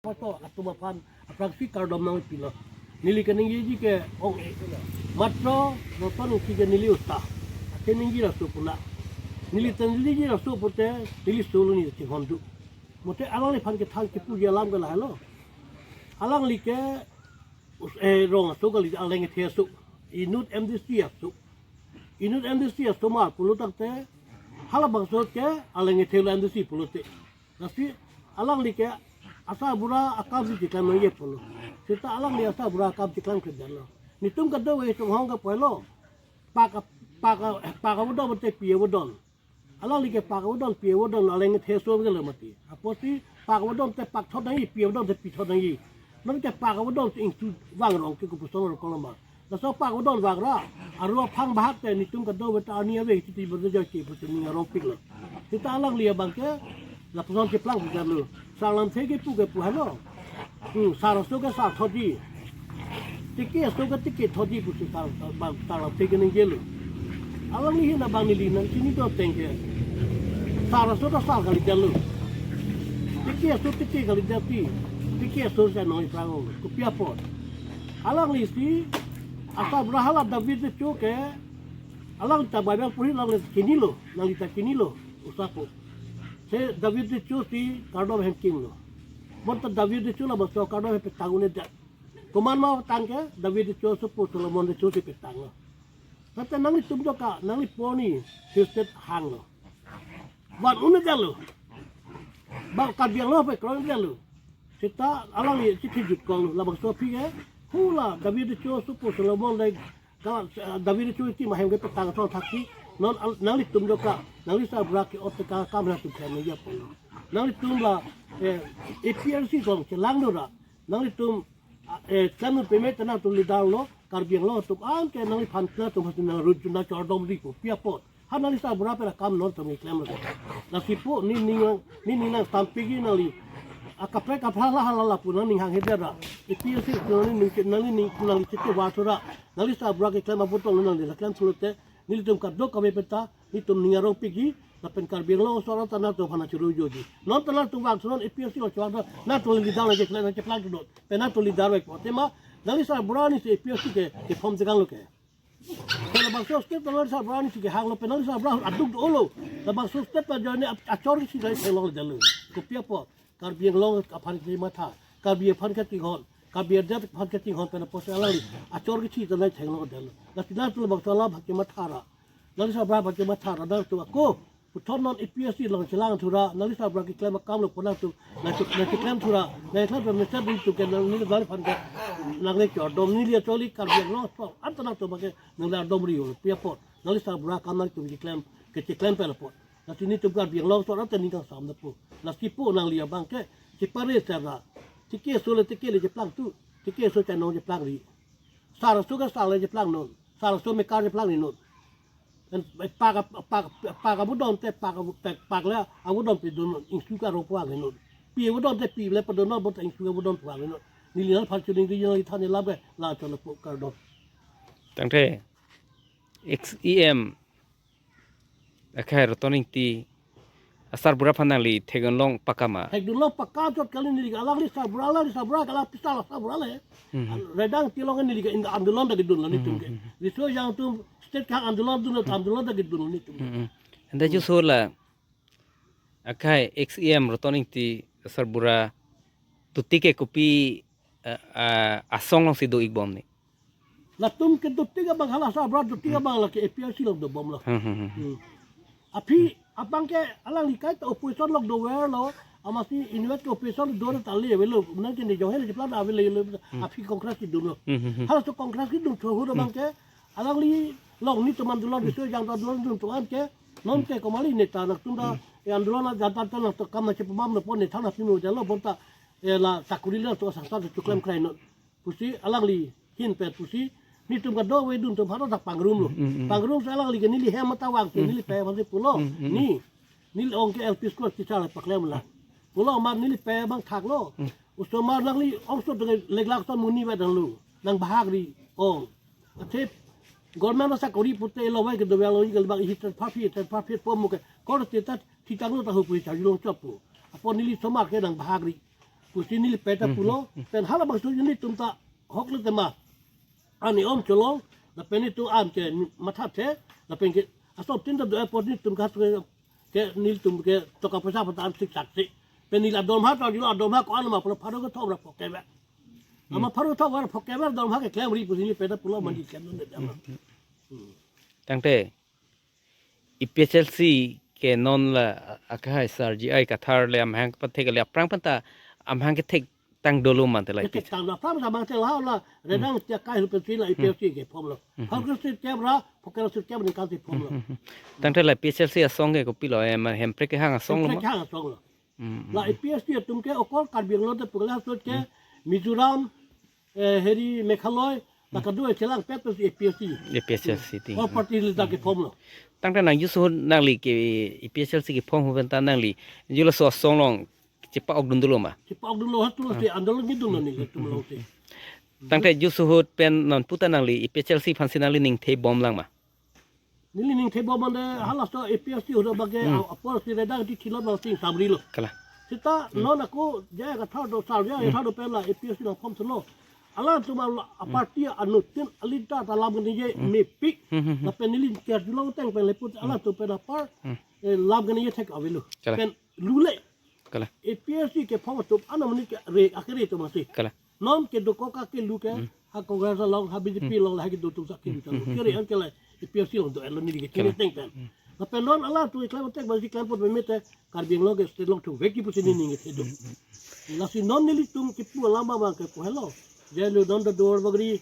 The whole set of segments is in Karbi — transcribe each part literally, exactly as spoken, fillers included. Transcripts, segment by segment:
Mato atum aphan aphrangsi kardom nangpilo. Neli keningjeji ke ong-e. Matro Roton Engti ke neli uta. Keningje laso pula. Neli tenjiji laso pute neli solo ni chinghon do. Mate alangliphan kethan kipuji alam ke lahelo. Alangli ke us-, eh, rong aso kali, aleng kethe aso. Inut M D C aso. Inut M D C asomar pulo tangte, halabangso ke aleng kethelo M D C pulote. Lasi alangli ke asarbura akam si chiklam nangji pulo. Seta alangli asarbura akam chiklamkledetlo. Netum kadokave chonghong ke pulo. Pak, pak, pak abodon te pi abodon. Alangli ke pak abodon pi abodon aleng kethe aso ke lo mati. Apotsi pak abodon te pak thot nangji, pi abodon te pi thot nangji. Non ke pak abodon te ingsu vang rong ke kopuson rong koloma. Laso pak abodon vangra, aru aphang bahak te netum kadokave ta ani ave titi berjojo ke pusi ning arongpiklo. Seta alangli abang ke lapuson keplang putarlo. Sar lamthe kepu ke pu helo. Hmm, sar aso ke sar thotji. Teke aso ke teke thotji pusi sar, sar, sar lamthe keningjelo. Alangli hin abang neli nangchini do ateng ke. Sar aso ta sar kalidetlo. Teke aso teke kalidetji. Teke aso si anong iphrang ong. Kopi apot. Alangli si asarbura hala David Techo ke alang ta Bible puri alangli chinilo, nangli ta chinilo, usapo. Se David Techo si kardom hem kimlo. Bonta David Techo labangso kardom hem petang un-edet. Komat ma tang ke David Techo sopo Solomon Techo si petanglo. Tangte nanglitum joka, nangli poni, Tuesday hanglo. Van un-edetlo. Ba Karbi Anglong pe kroi un-edetlo. Seta alangli chithi jutkoklo, labangso aphi ke. Hula David Techo sopo Solomon dei ka, eh, David Techo iti mahem ke petang thon thaksi. Non al-, nanglitum joka, nangli sarbura ke-ot ke akam nangtum klemji apotlo. Nanglitum la, eh, A P L C along chelang dora. Nanglitum, ah, eh, klem peme ta nangtum leader lo, Karbi Anglong atum anke nangliphan klemtum hasi nangrut juna chordomri kopi apot. Ha nangli sarbura pen akam nontum keklem lo. Lasi pu ne ning, ne ning nangsampikji nangli. Akaprek kaprek hala hala lapu nangning hanghedet ra. A P L C nangli ning, nangli ning, nangli chete vathura. Nangli sarbura keklem abotong nangli la klem pulote. Nelitum kadokave pen ta, netum ning arongpikji, lapen Karbi Anglong aso arat ta nangtum aphan churu joji. Non ta nangtum vangthu non A P L C along chevang ta, nangtum leader nangkeklem nangkeplang tu non. Pen nangtum leader vek po. Tema, nangli sarbura ni si A P L C ke, ke form tekang lo ke. Pen labangso state nangli sarbura ni si kehanglo, pen nangli sarbura aduk dolo. Labangso state ta join a-, achor si nangthenglongledetlo. Kopi apot. Karbi Anglong aphan kematha, Karbi aphan kachinghon, Karbi adet aphan kachinghon pen apotsi alangli achor kithi ta nangthenglongdetlo. Lasi nangtum labangso alam aphan kematha ra, nangli sarbura aphan kematha ra, nangtum ako puthot non A P S C along chelang thura, nangli sarbura keklem akam lo pu nangtum nangche-, nangcheklem thura, nangcheklem pen mesen dun tum ke nang neli nangliphan ke nangle chordom, neli acholi Karbi Anglong aso anta nangtum abang ke nangle ardomri-o pi apot, nangli sarbura akam nangtum keklem, kecheklem pen apot. Lasi netum Karbi Anglong aso arat ta ning kangsam dapo. Lasi pu nangli abang ke, chepare sera. Teke aso le teke le cheplang tu. Teke aso chanong cheplangri. Sar aso ke sar le cheplangnon. Sar aso mekar cheplangri non. En, pak, pak, pak abodon te pak, pak, pak le abodon pedon non. Ingsu ke arong puang non. Pi abodon te pi le pedon non, bonta ingsu abodon puang non. Neli nangliphan choningri nangli than elam ke, la cholo po kardom. Tangte, ex E M akhai Roton Engti asarbura aphan nangli thekdunlong pakka ma? Thekdunlong pakka chot kali, neli ke alangli sarbura, alangli sarbura ke alang pisal sarbura le. Hmm. Redang tilong neli ke in andolon ta kedunlo netum ke. Hmm. Riso ejang atum state kehang andolon dunlo, andolon ta kedunlo netum ke. Hmm. Anta ju so la akhai ex E M Roton Engti asarbura duty ke kopi, eh, eh, asong alongsi do-ikbom ne? Latum ke duty ke abang hala sarbura duty ke abang lake A P S C along dobomlo. Hmm, hmm, hmm. Hmm. Aphi abang ke alangli kaita opposition along doverlo, amatsi inutvet ke opposition do ta le avelo, nang ke ne jong hele cheplang avelo, hmm, aphi Congress kedunlo. Hmm, hmm, hmm. Halaso Congress kedun through abang ke, alangli along netum andolon, hmm, riso ejang andolon dun tuan ke, non ke komatne ta nangtum ta, hmm, e andolon ajat ta nangtum kam nangchepamam nangpo ne thana pinu jalo bonta, e la sakuri le to sangsa to chuklem krai non. Pusi alangli hin pen pusi netum kadokave dun atum haro ta pangrumlo. Mm, mm, mm. Pangrum si alangli ke neli hem mata vang si, mm, neli pe vang si pulo. Mm, mm, mm. Ne, neli ong ke L P school teacher le paklem la. Pulo mar neli pe abang thaklo. Mm. Osomar nangli ongso dengan leglak son muni ba danglo. Nang bahak ri ong. Athe government asakori pute lo vai ke do lo ke bang hi transfer fee, transfer fee po mo ke. Kor te ta thitang lo ta ho pui charjulong chop po. Apot neli osomar ke nang bahak ri. pusi neli peta pulo, pen halabangso nelitum ta hok le tema. Ani om cholong, lapen nelitum an ke mathathe, lapen ke asop tin ta do apot nelitum ke ke nelitum ke toka poisa pata an siksak si. Pen neli adorma ta dilo, adorma ko-an ma pulo pharo kethom ra phokep ver. Ama pharo kethom ra phokep ver dorma keklem ri pusi neli peta pulo mandi klem non de ama. Tangte A P H L C ke non la akehai sar G I Kathar le amahang pathek le aphrang pen ta amahang kethektang dolo mante la Kethektang la, aphrang pen ta mante la la, Redang Tiakai hu pensi la A P H L C kephomlo. Pharo kethom ra phokep kethom ningkan si phomlo. Tangte la A P H L C asong ke kopilo, eh, ma Hemprek kehang asong lo Hemprek ma? Kehang asong lo. La A P H L C atum ke okor Karbi Anglong te pugla sot ke Mizoram, eh, heri Meghalaya, la kado chelang pet pensi A P H L C. A P H L C ti. All party leader kephomlo. Tangte nang jusu nangli ke A P H L C kephom hu pen ta nangli jula so asong along chepa-ok dun dolo ma? Chepa-ok dunlo, hatu si andolon kedunlo nelitum along si. Tangte jusu ahut pen non puta nangli A P H L C aphansi nangli ning thebom lang ma? Neli ning thebom mande halaso A P H L C ahut abang ke apor si Redang ti thilot nang sing samri lo. Kalang. Seta non ako G I Kathar do sar G I Kathar do pen la A P H L C nangphom thulo. Alangtum a party anuttin a leader ta lam kaningje mepik. Lapen neli kerjulong teng pen leput alangtum pen apar, eh, lam kaningje thek avelo. Kalang. Pen lule. Kalang. A P H L C kephom atum ana monit kere, akere atum asi. Kalang. Non kedokok akelu ke ha Congress along, ha B J P along la ha kedo atum sa kelu ta lo. Kere an ke la A P H L C along do-etlo neli kechini teng pen. Lapen non alangtum keklem tek bangsi klempot meme te Karbi Anglong ke state along thuvekji pusi neli ning kethedo. Lasi non nelitum kipu alam abang ke kohelo. Jai lo non do dor bagri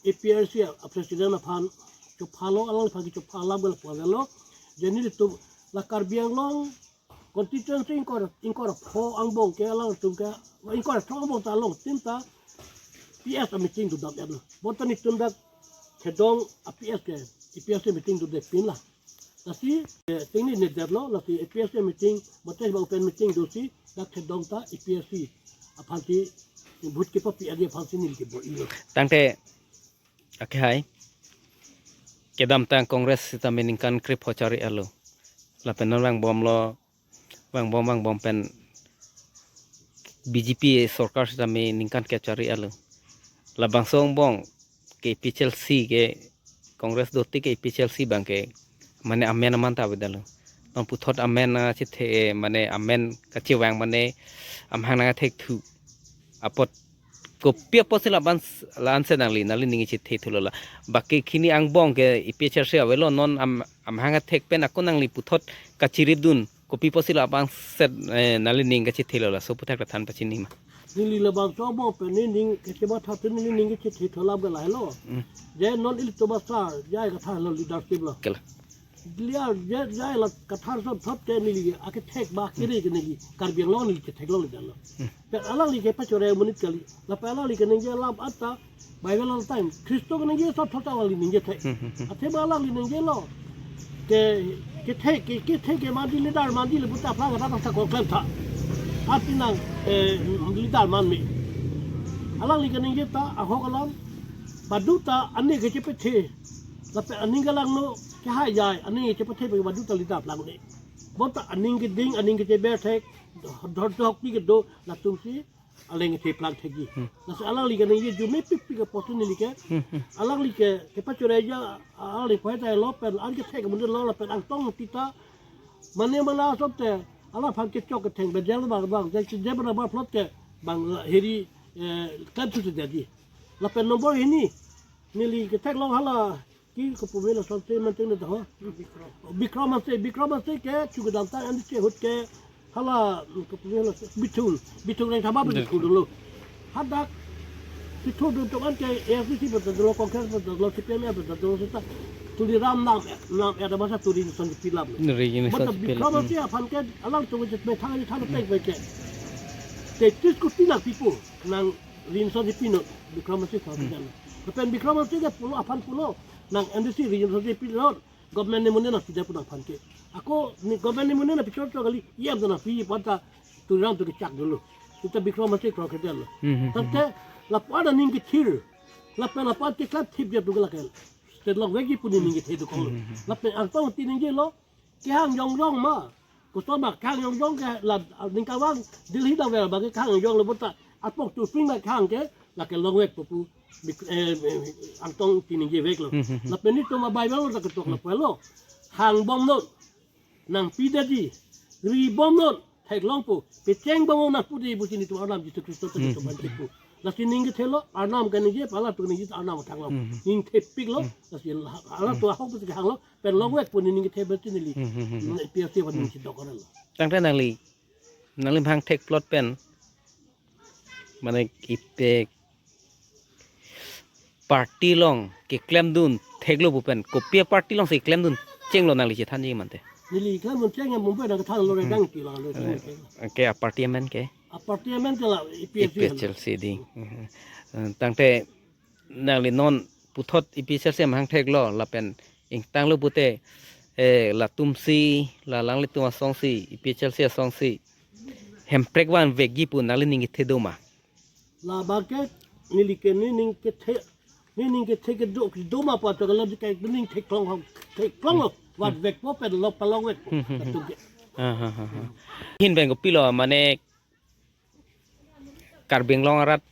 A P H L C a president aphan chophalo, alangphan kechopha alam ke lapu avelo. Jai nelitum la Karbi Anglong constituency ingkoi, ingkoi ra pho angbong ke alangtum ke, ingkoi ra throk angbong ta along tin ta P S a meeting dodam-etlo. Bonta nelitum dak Khedong a P S ke, A P S ke meeting dodepin la. Lasi, eh, ting ni ne detlo, lasi A P S ke meeting, bonta ba open meeting dosi, dak Khedong ta A P S C aphansi, vote kepapi agi aphansi neli kebo-ilo. Tangte, akehai. Kedamtang Congress sitame ningkan krepho chari-etlo. Lapen non vangbomlo, vangbom vangbom pen B J P sorkar sitame ningkan kep chari-etlo. Labangso angbong ke A P H L C ke Congress dotik ke A P H L C abang ke mane amen aman ta avedetlo. Non puthot amen nangkachethe, mane amen kachevang mane amahang nangkathekthu apot kopi apotsi laban s-, la-ansi nangli, nangli ning kachethe thulo la. Baki khini angbong ke A P H L C avelo non am-, amahang athek pen ako nangli puthot kachirip dun kopi apotsi labangset, eh, nangli ning kachethelo laso aputhak than pachini ma? Neli labangso angbong pen neli ning kachematha thu neli ning kachethe thu alam ke lahelo. Je non ilitum asar, G I Kathar lo leadership lo. Kalang. Clear, G I, G I la Kathar son thot ke neli akethek ba kere ke neli Karbi Anglong neli kethek longle detlo. Pen alangli kepachore amonit kali. Lapen alangli keningje alam anta Bible along time. Khristo keningje son thot alangli ningje thek. Athe ba alangli ningjelo. Ke, kethek, ke, kethek ke mandi leader mandi le puta aphrang kata ta kongklem tha. Ati nang, eh, leader man me. Alangli keningje ta ahok alam. Baduta ani kechepethe. Lapen aning kelangno kehai jai, aning kepathe pe baduta leader plangde. Bonta aning keding, aning kecheber thek, dor dor ti kedo, latumsi aleng keplang thekji. Lasi alangli keningje arjume pikpik apotsi neli ke. Alangli ke, kepachore ja, alangli pahai tai lo pen, an kethek mundelo lapen angtong tita. Mane mana asop te, alangphan kechok ketheng bejel bang bang, jai chije bana bar plot ke, bang heri, eh, klem thu si detji. Lapen number hini, neli kethek long hala, ki kopume lason te manting na ho. Bikrom Hanse, Bikrom Hanse ke chu kedamtang an che ahut ke hala kopume la Bithung, Bithung Rengthama Bithung dolo. Hadak Bithung dun tum an ke A I C C pen dolo, Congress pen dolo, C P I M pen dolo seta Tuliram nam nam ada masa Tuliram son di pilam. Ri ini Mata son di pilam. Bikrom Hanse aphan ke alangtum ke methang di thang pek pek ke. Tetis kuti nang pipo nang rin son di pino Bikrom Hanse son di dan. Lapen Bikrom Hanse ke pulo aphan pulo nang M D C rin son di pino. Government ne mune nangpidetpo nangphan ke. Ako ni government ne mune nangpichor chor kali, iyam ta nangpi panta Tuliram atum kechak dolo. Seta Bikrom Hanse kroi kedetlo. Tangte lapu-an aning kethir. Lapen lapu-an keklap thip dia tu ke lake. State along vekji pu neli ning kethe dokoklo. Lapen angtong ti ningjelo. Kehang jongjong ma. Koson ma kehang yong yong ke la ningkan vang Delhi dam ver abang ke kehang yong yong lo bonta. Apok tu ping na kehang ke la kelong vek pu pu. Bik-, eh, eh, angtong tiningje vek lo. Hmm, hmm, hmm. Lapen nelitum a Bible lo ta ketok lapu lo. Hang bomnon. Nangpidetji. Ri bomnon. Theklongpo. Pecheng bomnon nangpudetji pusi nelitum Arnam Jisu Khristo ta Hmm, nelitum hmm, ban hmm. Chikpo. Lasi ning kethelo, Arnam kaningje, pala tu ningje Arnam thanglo. Hmm, hmm. Ning thepiklo, Hmm. lasi la-, ala tu ahok pusi kehanglo, pen long vek pu ning kethe besi neli. Hmm, hmm, hmm, hmm. Pi ase wan Hmm. ning si dok lo. Tangte nangli, nangli hang thek plot pen, mane ipe party along keklemdun theklo pu pen, kopi a party alongsi klemdun chenglo nangli chethanji mante? Neli klemdun cheng ya Mumbai nang kethan lo Hmm. redang ti lo, lo Hmm. cheng. Ke a party amen ke? A party amen ke la A P H L C A P H L C ding. Hmm. Hmm. Tangte nangli non puthot A P H L C amahang theklo lapen ingtanglo pute, eh, latumsi, la alanglitum asongsi, A P H L C asongsi hemprek van vekji pu nangli ning kethe do ma? Labang ke neli ke nening kethe, nening kethe kedo, kedo ma pa to kalau ke ning theklong hong, theklong lo, van vekpo pen lo palong vekpo. Hmm, hmm, hmm. Atum ke. Ah, ha, ha, ha. Ahin pen kopilo mane Karbi Anglong arat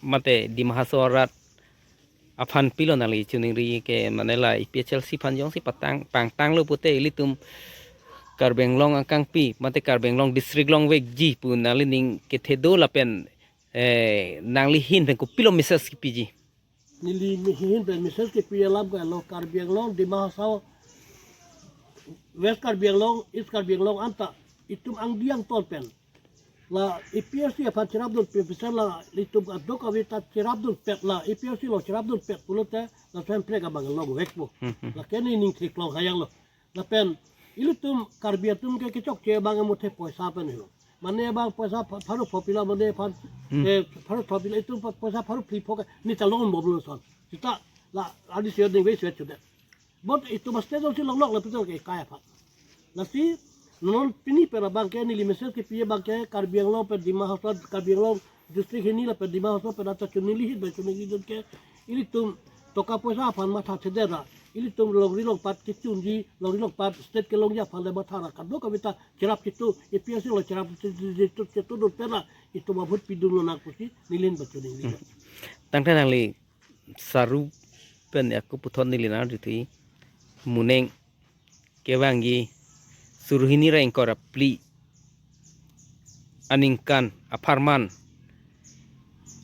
mate Dima Hasao arat aphan pilo nangli choningri ke mane la A P H L C aphan jongsi patang, pangtanglo pute ilitum Karbi Anglong akangpi mate Karbi Anglong district long vekji pu nangli ning kethe do lapen, eh, nangli ahin pen kopilo message kepiji? Neli ahin pen message kepi alam ke lo Karbi Anglong, Dima Hasao, West Karbi Anglong, East Karbi Anglong anta itum angdi angton pen la A P H L C aphan cherapdun pen pisa la itum adok avi ta cherapdun pet la A P H L C lo cherapdun pet pulote la hemprek abang long vekpo. Hmm, hmm. La ke nening theklong hayang lo. Lapen ilitum Karbi atum ke kechokche abang emuthe poisa pen helo. Mane abang poisa pha-, pharo phopilo mane aphan, Hmm. eh, pharo phopilo itum pa-, poisa pharo phli pho ke ne chalong bomlo son. Sita la adi sio ding ve sio chude. Bot itum a state si longlok lapuson ke kai aphan. Lasi non pini pen abang ke neli message kepi abang ke Karbi Anglong pen Dima Hasao, Karbi Anglong district hini lapen Dima Hasao pen anta choningri ahin pen choningridun ke ilitum toka poisa aphan matha thedera. Ilitum longri longpat kechunji, longri longpat state kelongji aphan le matha ra kadokave ta cherap chitu, A P H L C lo cherap chitu, chitu, chitudun pen la itum avote pidun lonang pusi neli ahin pen choningri. Hmm. Tangte nangli Saru pen ako puthot neli nangtiti, Muneng kevangji suri hini ra ingkoi ra phli aningkan apharman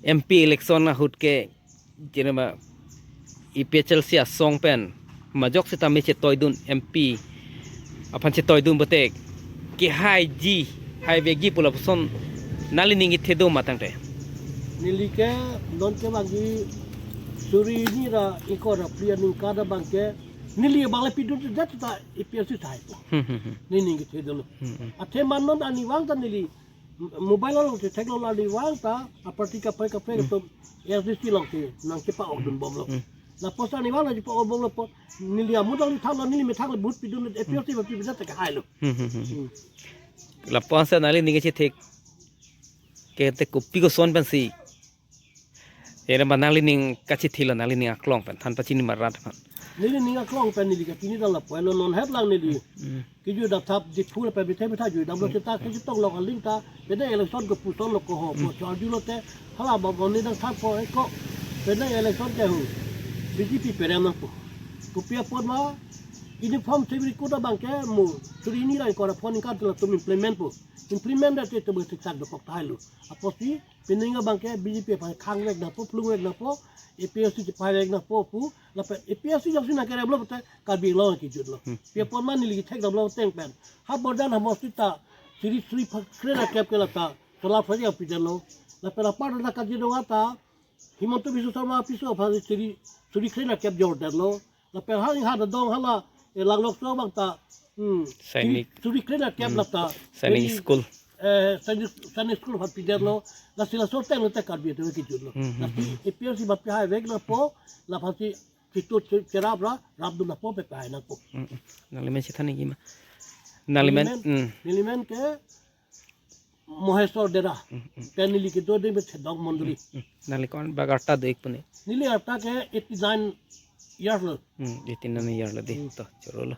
M P election ahut ke jenema A P H L C asong pen majok sitame chetoidun M P aphan chetoidun bote kehaiji, hai vekji pu lapuson nangli ning kethe do ma tangte? Neli ke non kevangji suri hini ra ingkoi ra phli aningkan abang ke neli abang le pidun det ta A P H L C tahai po. Hmm, hmm, hmm. Nening kethe dolo. Hmm, hmm. Athe ma non arnivang ta neli mobile along chetheklong arnivang ta a party kaprek kaprek Hmm. atum A S D C along si nangchepa-okdun bomlo. Hmm. Lapuson arnivang nangchepa-ok bomlo po neli amudang neli thanlo neli methang le vote pidun A P H L C Hmm. vote pidet ta kehailo. Hmm, hmm, hmm. Hmm. Lapuson nangli ning kachethek ke te kopi koson pensi? Ere ma nangli ning kachethelo nangli ning aklong pen than pachini ma rat aphan. Neli ning aklong pen neli kachini dam lapu lo non het lang neli. Hmm. Kejui dam thap Diphu lapen bithe bitha jui damlo Hmm. seta kachetong lo kaling ta pede election kopuson lo koho Hmm. po charju lote hala ba boni dang thap ko eko pede election ke hu B J P perem nangpo. Kopi apot ma uniform civil code abang ke mo suri hini ra ingkoi ra phongo aningkan latum implement po. Implement det te betik sak dokok tahai lo. Apotsi pining abang ke B J P aphan khang vek nangpo, plung vek nangpo, A P H L C chepai vek nangpo pu, lapen A P H L C jongsi nangkerem lo pute Karbi Anglong kejut lo. Hmm. Pi apot ma neli kethek damlo teng pen. Ha border ha mosti ta suri suri pha-, kre ra kep ke la ta solar project pidetlo. Lapen apar ta kajidong ata Himanta Biswa Sarma piso aphan suri, suri kre ra kep jordetlo. Lapen ha ning ha dong hala, eh, Langlokso abang ta, hmm, Sainik. Suri, suri kre ra kep Hmm. la ta. Sainik Very, school. Eh, Sainik, Sainik school aphan pidetlo. Lasi laso teng lote Karbi atum kejut lo. Hmm, hmm, Lasi hmm. A P H L C aphan pehai vek nangpo, laphansi chitu che-, cherap ra, rapdun nangpo pe pehai nangpo. Hmm, hmm. Nangli men chethan nangji ma? Nangli men, Neli men, hmm. neli men ke Mohesor Dera. Hmm, hmm. Pen neli kedo ding pen Chedok Mondoli. Hmm, hmm. Nangli ko-an bak arta do-ik pu ne? Neli arta ke eighty nine years lo. Hmm, eighty nine year lo dei. Hmm. To, choro lo.